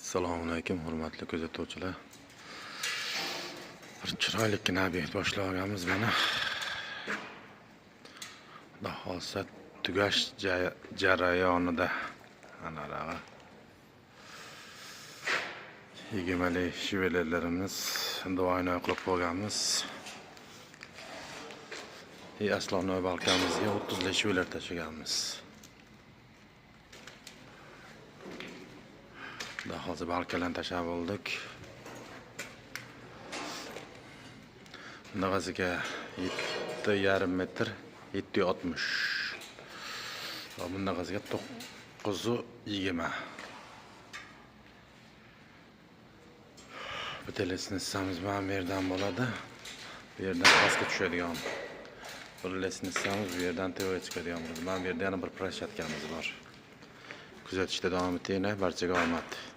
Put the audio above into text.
Assalomu alaykum, hurmatli kuzatuvchilar. Bir chiroylikkina obyekt boshlab olganmiz mana. Xudo xohlasa, tugash jarayonida. Ana 20 lik швеллер larimiz двойной qilib qo'yganmiz. И основной balkamizga 30 lik швеллер tashlaganmiz. Xudo xohlasa, balkalarni tashlab bo'ldik. Bunaqasiga 7,5 metr, 7,60. Va bunaqasiga 9,20. Bitta лестница miz mana bu yerdan bo'ladi. Bu yerdan pastga tushadigan. Bir лестница miz bu yerdan tepaga chiqadigan bo'ladi. Mana bu yerda yana bir площадка miz bor. Kuzatishda davom etinglar. Barchaga omad.